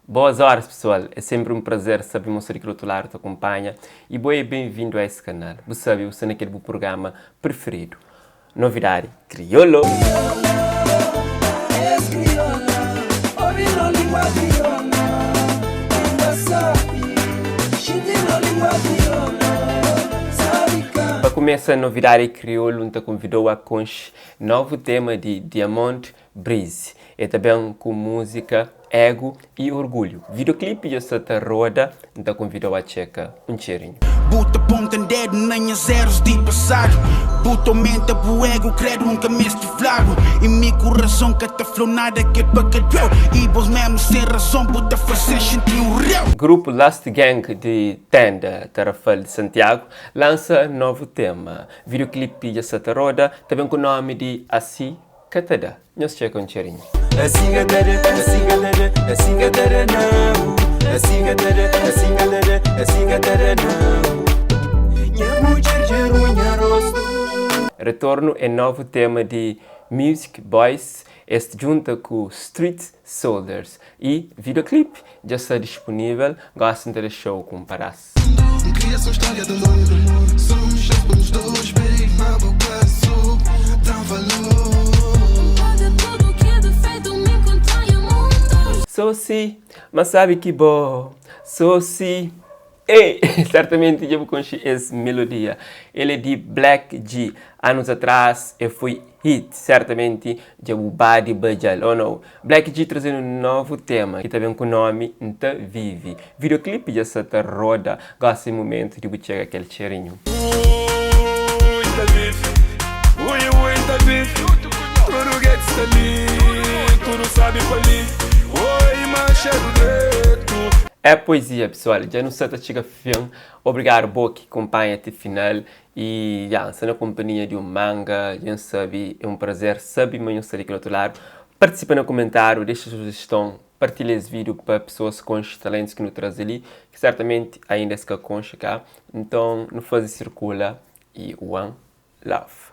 Boas horas pessoal, é sempre um prazer sabe ma sta di kel otu ladu ta kunpanha e bo é ben-vindu a es kanal. Bu sabe, bu sta na kel bu prugrama prifiridu, Novidadi Kriolu! Pa kumesa Novidadi Kriolu, N ta konvidou a konxe novu tema di Diamond Breeze. E ta ben ku múzika Ego e Orgulho. Videoclip dja sta ta roda, N ta konvidau a txeka un txerinhu. Bu ta ponta dedu na nhas erus di pasadu Bu ta aumenta bu ego, kredu N ka meste fladu I mi ku razon ka ta flau nada ke pa ka dueu I bos mesmu sen razon bu ta fazen xinti un reu. Grupu Last Gang di Tenda Tarrafal di Santiagu lansa novu tema. Videoclip dja sta ta roda, ta ben ku nomi di Asi Ka ta da, nhos txeka un txerinhu. Assim ka ta da, assim ka ta da, assim ka ta da nau. Assim ka ta da, assim ka ta da, assim ka ta da nau. Nha mudjer dja runha rostu. Retorno é novu tema di Music Boys, es djunta ku Street Soldiers y videoclip dja sta disponível, gosi N ta dexau ku un padás. So si, ma sabe ki bo So si, ey Certamente dja bu konxe es melodia El é di Black G Anus atras e foi hit Certamente dja bu ba di badjal, oh no Black G traze-nu novu tema ki ta ben ku nomi N ta vive. Videoclip dja sa ta roda, gosi é mumentu di bu txega kel txerinhu. Ui, N ta vive, ui, ui, N ta vive Tudu geti sta li, tudu sabi pa li Oi, ma xeru dretu. É poesia pessoal, dja nu sa ta txiga fin. Obrigadu bo ki kunpanha ti final. E ya, N sta na konpanhia di un manga, dja N sabe, é un prazer sabe ma nhos sta di kel otu ladu. Partisipa na kumentáriu, dexa sujeston, partilha es vídiu pa pesoas konxe talentus ki nu traze li, ki sertamenti ainda es ka konxe, ka? Nton, nu faze sirkula y one love.